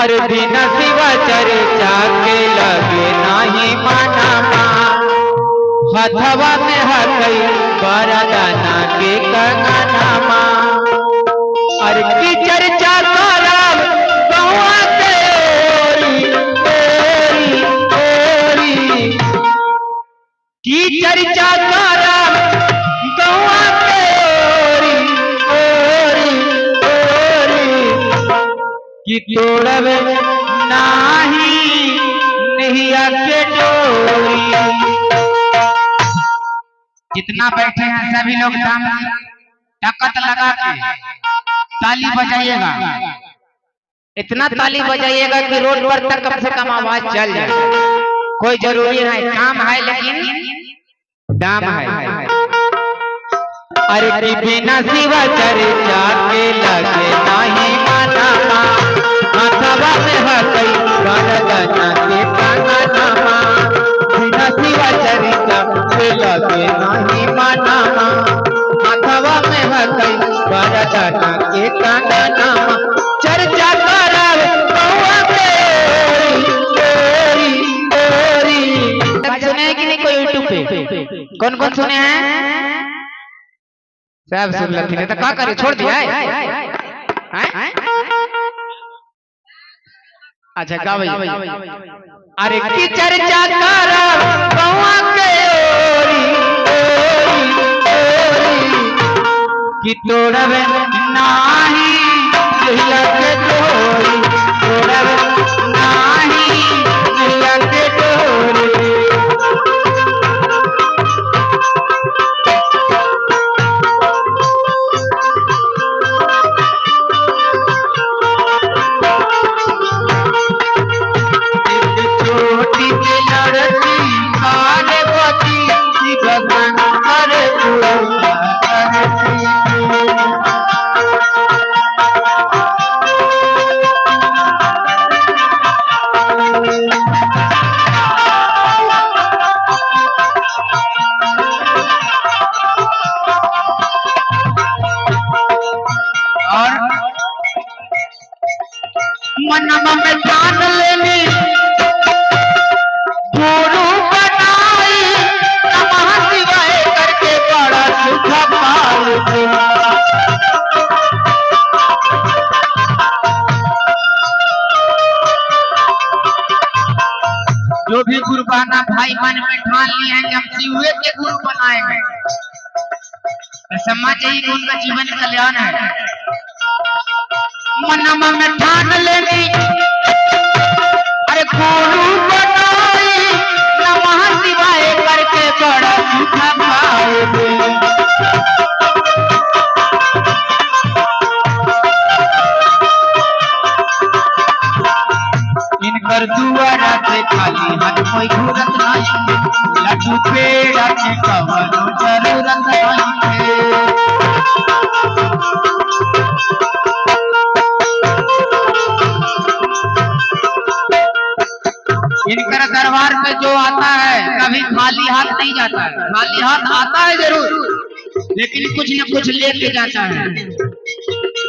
अरे बिना शिवा चर्चा के लगे नाही माना हथवा में हकई बरदाना के कंगना। अरे की चर्चा करब गौआ के ओरी ओरी ओरी, की चर्चा करब गौआ के ओरी ओरी ओरी, कि तोड़ब नाही नहिया के डोरी। जितना बैठे हैं सभी लोग दम ताकत लगा के ताली बजाइएगा, इतना ताली बजाइएगा कि रोड पर तक कम से कम आवाज चल जाए। कोई जरूरी नहीं, काम है लेकिन दाम है। अरे कि बिना शिवा चर्चा के लगे नहीं माना, हथवा में हकई बरदाना के कंगना। बिना शिवा चर्चा के लगे नहीं माना, हथवा में हकई बरदाना के कंगना। चर्चा करब गौआ के ओरी ओरी ओरी। सुने हैं कि नहीं कोई यूट्यूब पे? कौन कौन सुने हैं? सब सुन लेते तो क्या करे, छोड़ दिया है? अच्छा गावे। अरे की चर्चा करब गौआ के ओरी ओरी ओरी, कि तोड़ब नाही नहिया के डोरी, तोड़ब नाही नहिया के डोरी। एक छोटी सी लड़की पार्वती शिव शंकर पूजा करती। और मनम में ठान लेनी गुरु बनाई, नमः शिवाय करके बड़ा सुख पाई। जो भी गुरुबाना भाई मन में ठान लिए हैं कि हम शिव के गुरु बनाएंगे, समझ ही उनका जीवन कल्याण है। मनम में ठान लेनी अरे गुरु बनाई, नमः शिवाय करके बड़ा सुख पाए। इनकर दुआरा से खाली हाथ कोई घूरत नहीं, लड्डू पेड़ा के कवनो जरूरत नहीं। इनकर दरबार में जो आता है कभी खाली हाथ नहीं जाता है। खाली हाथ आता है जरूर, लेकिन कुछ न कुछ लेके जाता है।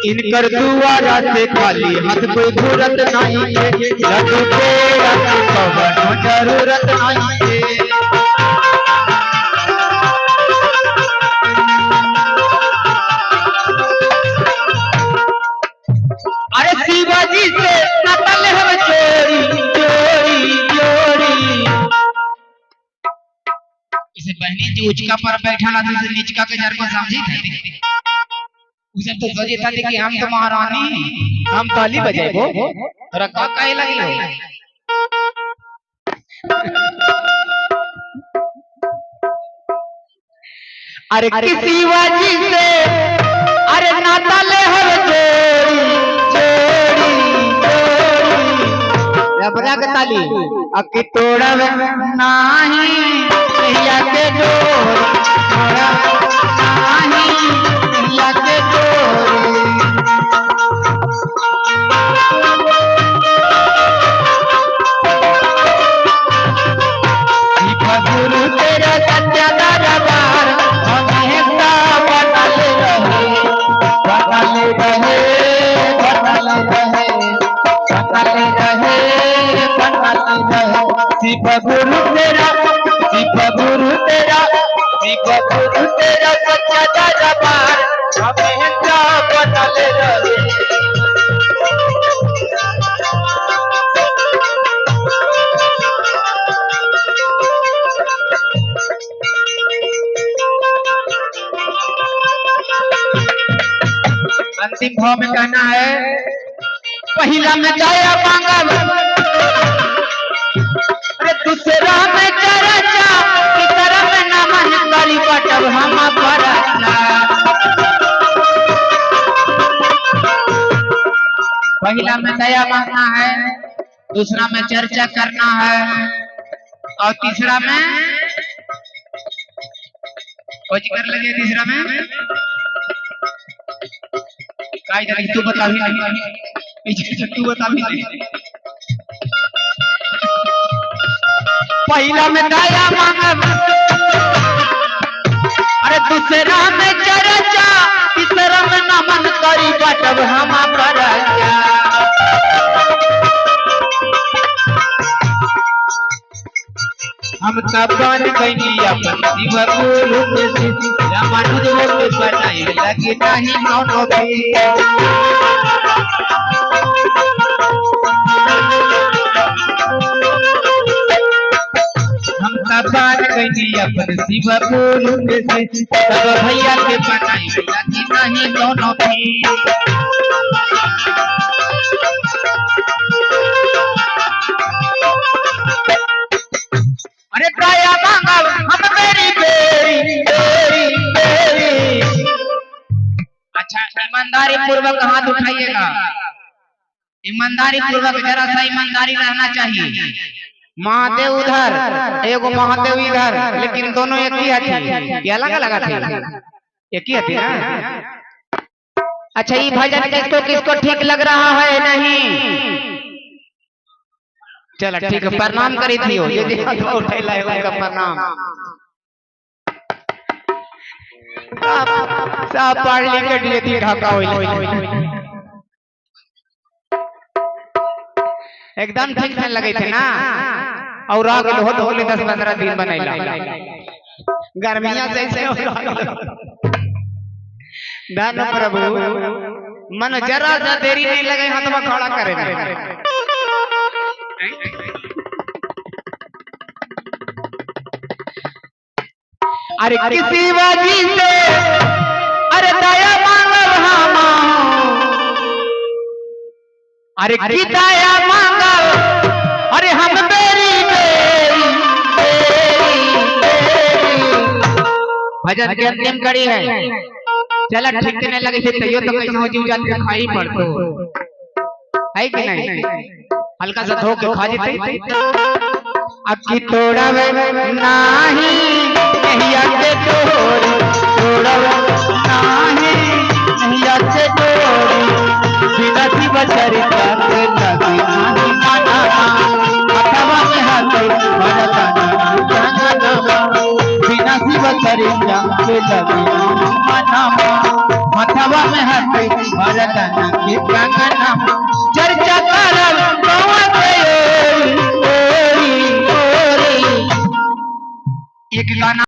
इनकर दुआरा से खाली हाथ कोई घूरत नहीं, लड्डू पेड़ा के कवनो जरूरत नहीं। अरे शिवाजी से नकल हम चोरी चोरी चोरी। इसे बहनी जी उचका पर बैठा ना था, निचका के जर को समझी थी। उसे तो सोचे था कि हम तो महारानी, हम ताली बजाएबो, तोरा का काहे लगी हो? अरे शिवाजी से अरे नाता ले हम जोड़ी जोड़ी जोड़ी। रबरा के ताली अकी तोड़ब नाही नहिया के डोरी, तोड़ब नाही नहिया के डोरी। गुरु तेरा सच्चा दरबार हमेशा बनल रहे, बनल रहे, बनल रहे। बनल रहे, बनल रहे। शिव गुरु तेरा, शिव गुरु तेरा, शिव गुरु तेरा सच्चा दरबार हमेशा बनल रहे। अंतिम भाव में कहना है, पहला में दया मांगब, अरे दूसरा में चर्चा, तीसरा में नमन करी बटब हम परचा। पहला में दया मांगना है, दूसरा में चर्चा करना है, और तीसरा में खोज कर लगे। तीसरा में काय तू बता भी नहीं, तू बता भी नहीं। पहला में दया मांगब, अरे दूसरा में चर्चा, तीसरा में नमन करी बटब हम परचा। हम तब बन गईनी अपन शिव गुरु के शिष्य, रामानुज के बनाई लगी नहीं कौनो भी। हम तब बन गईनी अपन शिव गुरु के शिष्य, सब भैया के बनाई लगी नहीं कौनो भी। अरे दया मांगब हम मेरी बेरी बेरी बेरी। अच्छा, ईमानदारी पूर्वक हाथ उठाइएगा, ईमानदारी पूर्वक, जरा सा ईमानदारी रहना चाहिए। महादेव उधर, एगो महादेव इधर, लेकिन दोनों एक ही हथी, ये अलग अलग हथी, एक ही हथी ना। अच्छा, ये भजन किसको किसको ठीक लग रहा है? नहीं, चलो ठीक है, प्रणाम करी थी हो, ये उठैला है उनका प्रणाम। सब पढ़ लिख के दिए ढाका होइल, एकदम ठीक से लगे थे ना। और आ गेल हो होले 10-15 दिन बनैला, गर्मियां जैसे धन प्रभु मन जरा सा देरी नहीं लगे हाथवा खड़ा करे में। अरे किसी वाजी से अरे दया मांगब हम, अरे की दया मांगब, अरे हम बेरी बेरी बेरी बेरी। भजन के अंतिम कड़ी है। चला ठीक नहीं लगे थे तैयो तो कैसे हो जीव जात के खाई पड़तो है कि नहीं? हल्का सा धो के खा जेते। अब की तोड़वे नाही नहिया के डोरी, तोड़वे नाही नहिया के डोरी, बिना शिव चरिता के लगी नाही माना, अथवा में हाथ भरता बिना शिव चरिता के लगी माना, अथवा में हाथ भरता के कंगना। चर्चा करब कौआ के ओरी ओरी ओरी। एक गाना